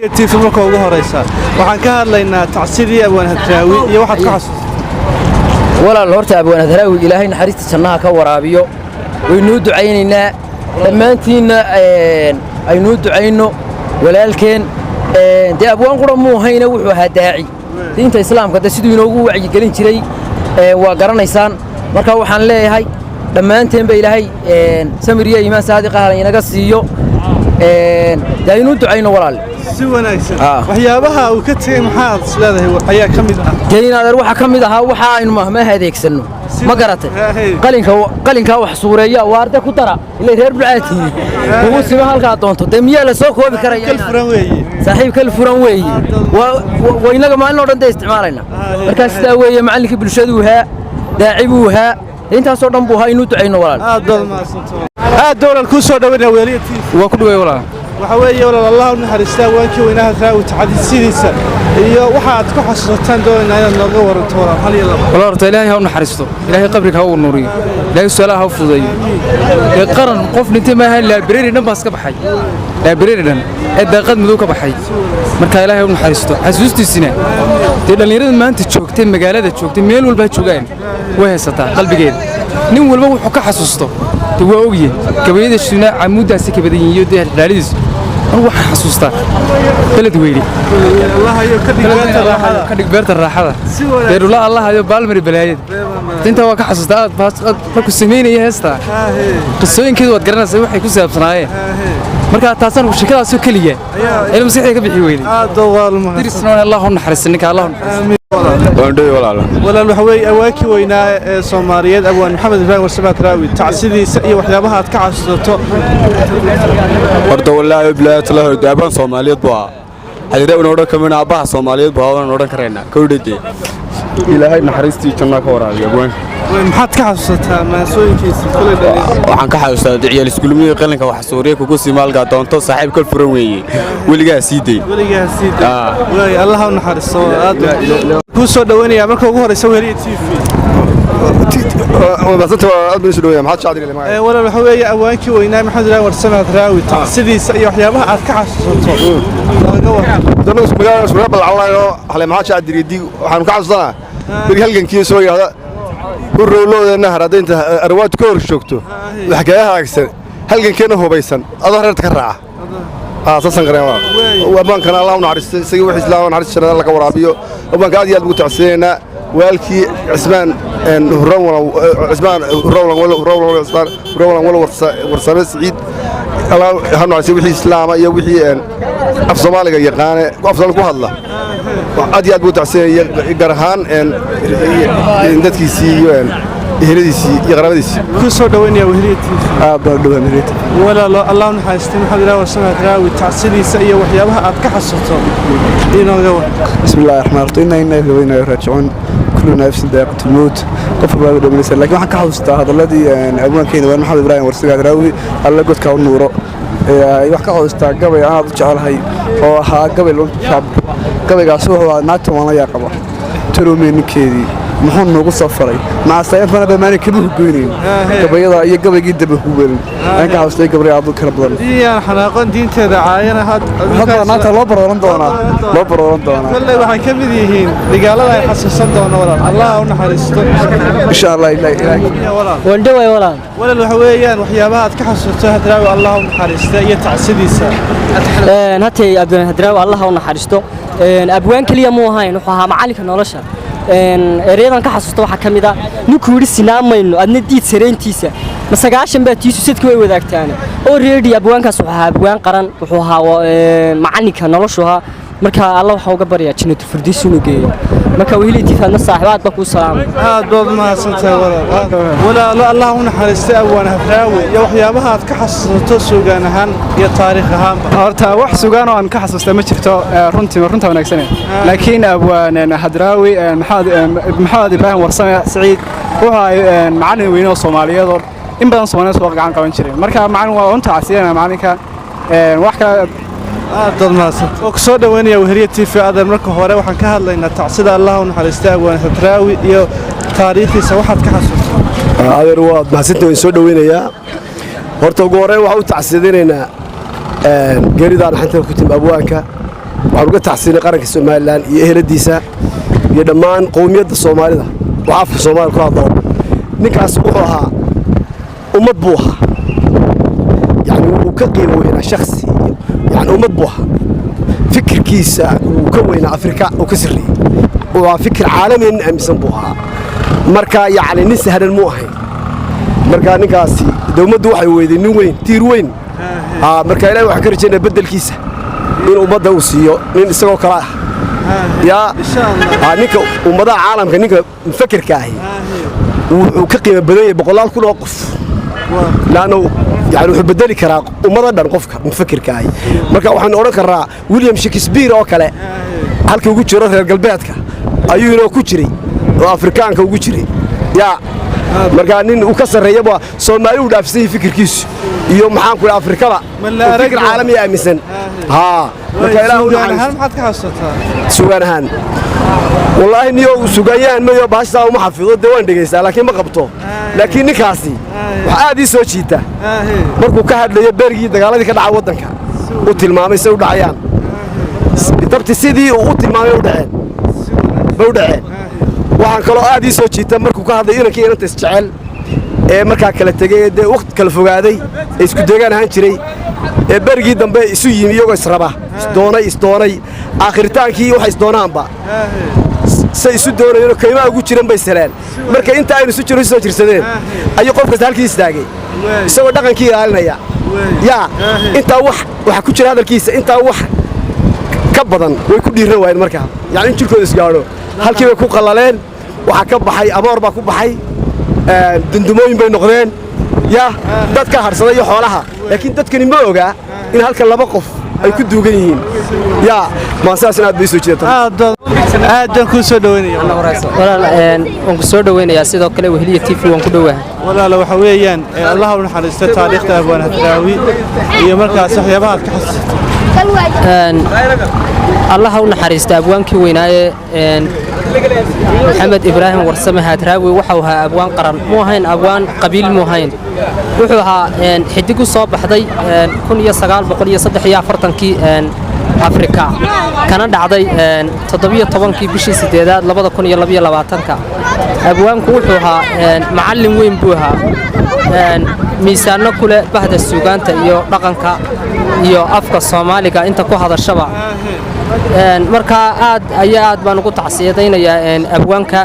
TV. Marka ugu horeysa waxaan ka hadlaynaa tacsidii Abwaan Hadraawi iyo waxaad ka xasuusatay. Walaal, horta Abwaan Hadraawi Ilaahay naxariista jannaha ka waraabiyo. Waynuu ducaynaynaa dhammaantiinna, aynuu ducayno walaalkeen. Dee abwaan qura muu hayna, wuxuu ahaa daaci diinta Islaamka. De siduu inoogu wacyigelin jiray waa garanaysaan. Marka waxaan leeyahay dhammaanteenba Ilaahay samir iyo iimaan saadiq ah inaga siiyo. Dee aynuu ducayno, walaal. Si wanaagsan. Waxyaabaha uu ka tegey maxaad is leedahay ayaa ka mid ah? Dee in adeer, waxaa ka mid ahaa waxa aynu mahmaha adeegsanno, ma garatay? Qalinka, qalinkaa wax suureeya waarde ku dara ilay reer Bulcaatii kugu sima halkaa doonto. Dee miyaa la soo koobi karaya? Kal furan weeye. Saaxiib, kal furan weeye. Waa inaga maalin oo dhan dee isticmaalayna. Markaa sidaa weeye, macallinkii bulshaduu ahaa, daaci buu ahaa, intaasoo dhan buu ahaa. Inuu ducayno, walaal. Aad baad mahadsantahay. Aad dowlal kuu soo dhaweynaa, Weheliye TV. Waa ku dhaway, walaal. Waxa weeye, walaal, Allah u naxariistaa abwaankii weynaha Hadraawi, tacdisidiisa iyo waxa aad ku xasuusataan doonaynaa inaad nooga waranto, walaal, hal iyo laba. Walaal, horta Ilaahay ha u naxariisto, Ilaahay qabriga ha u nuuriyo, Ilaahay su'aalaha ha u fududeeyo. Dee qaran qof dhintay maaha, library dhan baa iska baxay, library dhan ee daaqad madow ka baxay. Marka Ilaahay u naxariisto. Xasuustiisina dee dhallinyarada maanta joogtay, magaalada joogtay, meel walba ha joogaan, way haysataa qalbigeeda. Nin walba wuxuu ka xasuusto dee waa ogyahay. Gabayada shuna camuuddaasi ka badan yihiin iyo dee dhaalidiisu. Anigu waxaan xasuustaa Beled Weyne. Allah ayo ka dhig beerta raaxada. Ka dhig beerta raaxada. Si wanaagsan. Beerula Allah ayo baalmari balaayada. Intaa waa ka xasuustaa. Aad baas markuu samaynaya heestaa, qisooyinkeedu waad garanaysaa waxay ku saabsanaayeen. Marka taasaan sheekadaasoo keliya ayla maskaxda ka bixi weyday. Aad waa mahadsan. Dirisna Allah u naxariista ninka, Allah u naxariista. Waan dhowy, walaal. Walaal, waxa weeye awaankii weynaa ee Soomaaliyeed, Abwaan Maxamed Ibraahim Warsame Hadraawi, tacsidiisa iyo waxyaabaha aad ka xasuusato. Horta wallaahi bilaahi talaahi, de abaan Soomaaliyeed buu ahaa. Hadraawina odhan kamina, aabbaha Soomaaliyeed buu ahaa waan odhan karaynaa. Kowdhade Ilaahay naxariistii jannaa ka waraabiyo abwaanka. Maxaad ka xasuusataa maansooyinkiisa kulay dhalin? Waxaan ka xasuustaa ciyaal iskuulmihii, qalinka wax suuriya, kugu simaalgaa doonto, saaxiib kal furan weeye, weligaa sii day. Weligaa sii day. Waay, Allah u naxariisto. Aad kuu soo dhaweynayaa marka ugu horeysa, Weheliye TV. Walaal, waxa weeye awaankii weynaa Maxamed Ibraahim Warsame Hadraawi, tacsidiisa iyo waxyaabaha aad ka xasuusato nooga waran. Waxaanu ka xasuusanaa beri halgankii soo yidhahda hurrowloodeena haradaynta arwaad ka hor joogto, wax kaga hagaagsan halgankeenna hubaysan adoo reerta ka raaca. Saasan qareen abaankana Allah u naxariisto isagii wixii Islaam naxariis jannada alla ka waraabiyo. Abaanka aad iyo aad ugu tacsiyeenaa walaalkii Cismaan Hurrawlan, Cismaan Hurrawlan, Hurrawlan, Cismaan Hurrawlan, wala Warsame Siciid. Allah ha naxariisto wixii Islaama iyo wixii af Soomaaliga yaqaane, af Soomaaliga ku hadla. Aad iyo aad buu tacsiyay, gaar ahaan dadkiisii iyo eheladiisii iyo qaraabadiisii. Ku soo dhaweynaya Weheliye TV. Aad baan u dhawaan Weheliye TV. Walaalo, Allah u naxariistay Maxamed Ibraahim Warsame Hadraawi, tacsidiisa iyo waxyaabaha aad ka xasuusto inooga waran. بسم الله الرحمن الرحيم، إنا لله وإنا إليه راجعون، كل نفس ذائقة الموت. Qof walba dhamanaysa, laakiin waxaan ka xasuustaa hadalladii abwaankeena waan Maxamed Ibraahim Warsame Hadraawi, Alla godka u nuuro. Wax ka xasuustaa gabay aan aad u jecelahay oo ahaa gabay lunta shaab. Gabaygaas wuxuu ahaa: naagta waan la yaaqaba, taloomee ninkeedii muxuu noogu soo faray, macasayanfana bamaani kama hugoynayn. Gabayada iyo gabaygii daba huweelin ayaan ka xasuustay, gabray aad u kala badan. Diyan xanaaqon diinteeda caayana had. Hadda naagta loo barooran doonaa, loo barooran doonaa. Kolley waxay ka mid yihiin dhigaalada ay xasuusan doono. Walaal, Allah u naxariisto. Insha Allah, Ilaahay. Walaal. Wandhaway, walaal. Walaal, waxa weeyaan waxyaabaha aad ka xasuusto Hadraawi, Allah u naxariista, iyo tacsidiisa. Hatay abwaan Hadraawi, Allah u naxariisto, abwaan keliya muu ahayn, wuxuu ahaa macalinka nolosha. Ereyadan ka xasuusta waxaa ka mid ah ninkuu yidhi: "Sinaamayno adna diid sarayntiisa, ma 90 baa tiisu sadka way wadaagtaane." Oo reedi abwaankaas wuxuu ahaa abwaan qaran, wuxuu ahaa macalinka noloshu ahaa. Marka Alla waxaa uga baryaa Jannatu Firdaws inuu geeyo. Marka Weheliye TV, adna saaxiib aad baa kuu salaamay. Aad baad mahadsantahay, walaal. Walaalo, Allah u naxariistay abwaan Hadraawi iyo waxyaabaha aad ka xasuusato suugaan ahaan iyo taariikh ahaanba. Horta wax sugaan oo aan ka xasuusta ma jirto, runtii runta wanaagsane, laakiin abwaan Hadraawi, Maxamed Ibraahim Warsame Siciid, wuxuu ahay macallin weyne oo Soomaaliyeed oo in badan Soomaaliyeed soo gacan qaban jiray. Marka macallin waa unta casiyana macallinka wax kale. Aad baad mahadsantahay. Oo ku soo dhaweynaya Weheliye TV. Adan marka hore waxaan ka hadlaynaa tacsida Allah u naxariistay abwaan Hadraawi iyo taariikhdiisa waxaad ka xasuusato. Adeer, waad mahadsantahay, waan soo dhoweynayaa. Horta ugu horreyn waxaan u tacsidinaynaa geeridaan xanta ku timi abwaanka. Waxaan uga tacsiinay qaranka Somaliland iyo eheladiisa iyo dhammaan qowmiyadda Soomaalida oo afka Soomaaliya ku hadlo. Ninkaas wuxuu ahaa ummad buu ahaa, yani wuu ka qiimo weynaa shakhsi, yani ummad buu ahaa. Fikirkiisa wuu ka weynaa Afrika, uu ka sarreeyey, waa fikir caalami, nin aaminsan buu ahaa. Marka yacni nin sahlan muu ahayn. Marka ninkaasi dowladdu waxay weyday nin weyn, tiir weyn. Marka Ilahay waxaan ka rajaynaya beddelkiisa in ummadda uu siiyo nin isagoo kale ah. Yaa ninka ummadaha caalamka, ninka mufakerka ahi wuxuu ka qiimo badan yahay boqolaal kun oo qof, laanno yani wuxuu bedeli karaa ummado dhan qofka mufakerka ahi. Marka waxaanu odhan karnaa William Shakespeare oo kale halkii ugu jiro reer galbeedka ayuu inoo ku jiray oo Afrikaanka ugu jiray. Yaa marka nin uu ka sarreeyaba Soomaali uu dhaafsan yahay fikirkiisu iyo maxaan ku Afrikaba, fikir caalami aaminsan. Haa, marka Ilaahu naxariisto. Maxaad ka xasuusataa? Sugaan ahaan, wallaahi niyo sugaanyahan mayo, baashtaa uma xafido, dee waan dhegaystaa laakiin ma qabto. Laakiin ninkaasi wax aad ii soo jiita markuu ka hadlayo berigii dagaaladii ka dhaca waddanka, u tilmaamay say u dhacayaan, dabti sidii uu u tilmaamay u dhaceen bay u dhaceen. Waxaan kaloo aad ii soo jiita markuu ka hadlayo inankii inanta isjecel ee markaa kala tegey, ee dee waqti kala fogaaday, ee isku deegaan ahaan jiray, ee berigii dambe isu yimi iyagoo israba, isdoonay isdoonay, aakhritaankii waxay isdoonaanba say isu doonayeenoo kaymaha ugu jiran bay saleen. Marka inta aynu isu jiro isu soo jirsadeen ayuu qof kasta halkii istaagay isagoo dhaqankii ilaalinaya. Yaa intaa wax waxa ku jira hadalkiisa, intaa wax ka badan way ku dhiiran waayeen. Markaa yacni in jirkooda isgaadho halkii bay ku qallaleen. Waxaa ka baxay aboor baa ku baxay, dundumooyin bay noqdeen. Yaa dadka hadhsaday iyo xoolaha, laakiin dadkani ma ogaa in halka laba qof ay ku duugan yihiin. Yaa maasaasina aad bay soo jiidata. Aad baan kuu soo dhaweynaya. Walaal, waan ku soo dhaweynayaa, sidoo kale Weheliya TV waan ku dhowahay. Walaala, waxa weeyaan Allah u naxariisto, taariikhda Abwaan Hadraawi iyo markaas waxyaabaha aad ka xasuusato. Allah u naxariista abwaankii weynaaye Maxamed Ibraahim Warsame Hadraawi. Waxau ahaa abwaan qaran, mu ahayn abwaan qabiil, mu ahayn. Wuxuu ahaa xidig u soo baxday 1943-kii Afrika, kana dhacday 17-kii bishii sideedaad 2022-ka. Abwaanku wuxuu ahaa macallin weyn buu ahaa, miisaanno ku leh bahda suugaanta iyo dhaqanka iyo afka Soomaaliga inta ku hadashaba. Markaa aad ayaa aad baan ugu tacsiyadaynayaa abwaanka.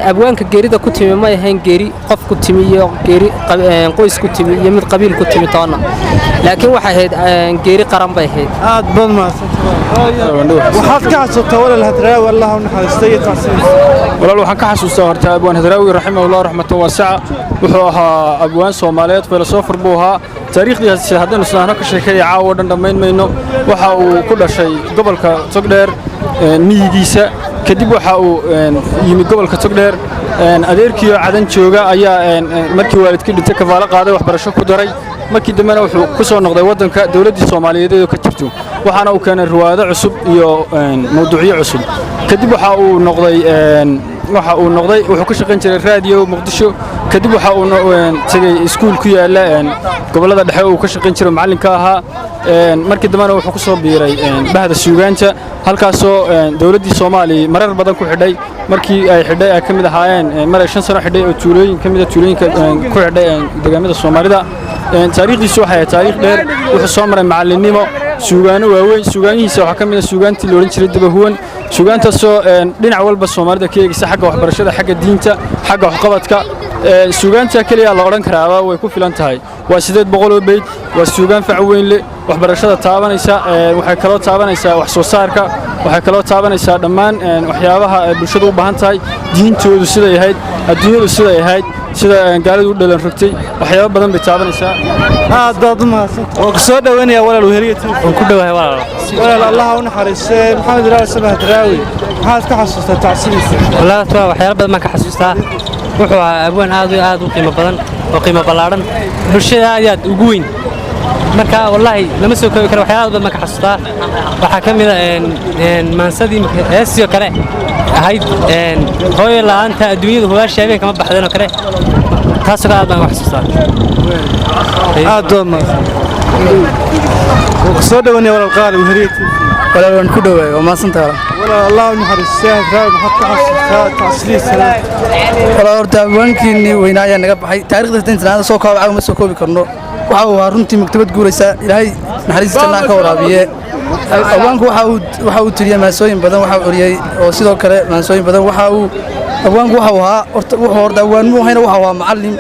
Abwaanka geerida ku timi may ahayn geeri qof ku timi iyo geeri qoys ku timi iyo mid qabiil ku timi toonna, laakiin waxay ahayd geeri qaran bay ahayd. Aad baad mahadsantahay. Waxaad ka xasuutaa walaal Hadraawi, Allah u naxariistay, iyo tacsiintiisa? Walaal, waxaan ka xasuustaa horta abwaan Hadraawi raximahullah raxmatan waasica wuxuu ahaa abwaan Soomaaliyeed, filosofer buu ahaa. Taariikhdiisa haddaynu isnaahno ka sheekeeya caawa dhan dhammayn mayno. Waxa uu ku dhashay gobolka Togdheer miyigiisa, kadib waxa uu yimi gobolka Togdheer. Adeerkiioo Cadan jooga ayaa markii waalidkii dhintay kafaalo qaaday, waxbarasho ku daray. Markii dambena wuxuu ku soo noqday waddanka dowladdii Soomaaliyeed oo ka jirto, waxaana uu keenay riwaayado cusub iyo mawduucyo cusub. Kadib waxa uu noqday wuxuu ka shaqayn jiray raadiyo Muqdisho. Kadib waxa uu tegey iskuul ku yaalla gobollada dhexe uu ka shaqayn jiray, macallinka ahaa. Markii dambena wuxuu ku soo biiray bahda suugaanta, halkaasoo dowladdii Soomaaliya marar badan ku xidhay. Markii ay xidhay ay ka mid ahaayeen mar ay 5 sano xidhay oo tuulooyin ka mid a tuulooyinka ku xidhay deegaamada Soomaalida. Taariikhdiisu waxay ahayd taariikh dheer. Wuxuu soo maray macallinnimo, suugaano waaweyn. Suugaanihiisa waxaa ka mid ah suugaantii la odhan jiray Dabahuwan, suugaantaasoo dhinac walba Soomaalida ka eegaysa, xagga waxbarashada, xagga diinta, xagga waxqabadka. Suugaanta keliya la odhan karaaba way ku filan tahay. Waa 800 oo beyd, waa suugaan fac weyn leh, waxbarashada taabanaysa, waxay kaloo taabanaysaa wax soo saarka, waxay kaloo taabanaysaa dhammaan waxyaabaha ay bulshadu u baahan tahay, diintoodu siday ahayd, adduunyadu siday ahayd, sida gaaladu u dhalan rogtay, waxyaabo badan bay taabanaysaa. Aad baad u mahadsantahay. Waan ku soo dhaweynayaa walaal, Weheliya TV. Waan ku dhowahay walaal. Walaal, Allah u naxariistay Maxamed Ibraahim Warsame Hadraawi, maxaad ka xasuustaa tacsidiisa? Walaal, waxyaalo badan baan ka xasuustaa. Wuxuu ahaa abwaan aad iyo aad u qiimo badan oo qiimo ballaadhan, bulshada aad iyo aad ugu weyn. Marka wallaahi lama soo koobi karo, waxyaalo badan baan ka xasuustaa. Waxaa ka mid a maansadii heestii oo kale ahayd "Hooyo la'aanta adduunyadu hubaasha habeen kama baxdeen" oo kale, taasoo kale aad baan uga xasuustaa. Aad baad mahadsan. Waan ku soo dhaweynaya walaal qaali, Weheliya TV. Walaal, waan ku dhowaay, waa mahadsantahay walaal. Walaal, Allah u naxariistay Hadraawi, maxaad ka xasuustaa tacsidiisa? Walaal, horta abwaankiinii weynaa ayaa naga baxay. Taariikhda inta soo koob caawa ma soo koobi karno. Waxa uu ahaa runtii maktabad guuraysa. Ilaahay naxariista jannaha ka waraabiye. Abwaanku waxa uu tiriyey maansooyin badan, waxa uu curiyey oo sidoo kale maansooyin badan. Waxa uu abwaanku waxa uu ahaa horta, wuxuu horta abwaan muu ahayna, waxa uu ahaa macallim.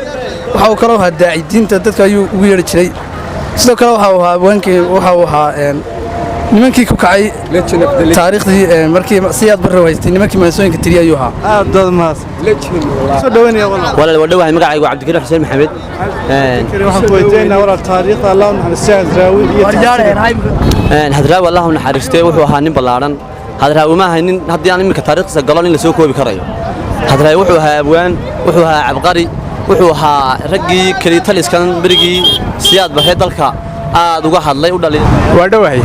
Waxa uu kaloo ahaa daaci, diinta dadka ayuu ugu yeedhi jiray. Sidoo kale waxa uu ahaa abwaankii, waxa uu ahaa nimankii ku kacay taariikhdii markii Siyaad Barre haystay, nimankii maansooyinka tiriyey ayuu ahaa. Aad baad mahadsan. Soo dhaweynaya walaal. Walaal, waa dhowahay. Magacaygu waa Cabdikariim Xuseen Maxamed. Waxaan ku weydiinaynaa walaal taariikhda Allah u naxariistay Hadraawi iyo tacsida. Hadraawi, Allah u naxariistay, wuxuu ahaa nin ballaadhan. Hadraawi ma ahay nin haddii aan iminka taariikhdiisa galo nin la soo koobi karayo. Hadraawi wuxuu ahaa abwaan, wuxuu ahaa cabqari, wuxuu ahaa raggii kelitaliskan berigii Siyaad Barre dalka aad uga hadlay u dhalay. Waa dhowahay.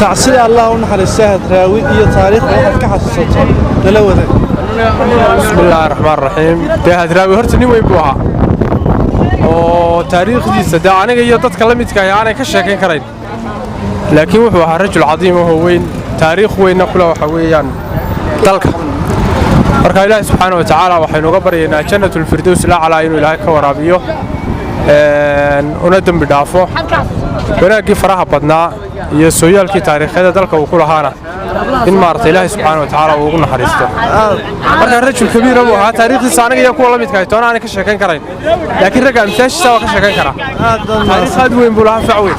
Tacsida Allah u naxariistay Hadraawi iyo taariikhda waxaad ka xasuusato nala wadaag. Bismillaahi raxmaan raxiim. Dee Hadraawi horta nin weyn buu ahaa oo taariikhdiisa dee aniga iyo dadka la midka ahi aanay ka sheekayn karayn, laakiin wuxuu ahaa rajul cadiim ahoo weyn, taariikh weynna kule waxa weeyaan dalka. Marka Ilaahi subxaana wa tacaala waxaynu uga baryaynaa jannatulfirdows lacalaa inuu Ilaahay ka waraabiyo, una dembi dhaafo, wanaaggii faraha badnaa iyo sooyaalkii taariikhyada dalka uu ku lahaana in maarata Ilaahay subxaana wa tacaala uu ugu naxariisto. Marka rajul kabiira buu ahaa. Taariikhdiisa aniga iyo kuwa la midka ahi toona aanay ka sheekayn karayn, laakiin ragga amsaashiisa waa ka sheekayn karaa. Taariikh aad weyn buu lahaa, fac weyn.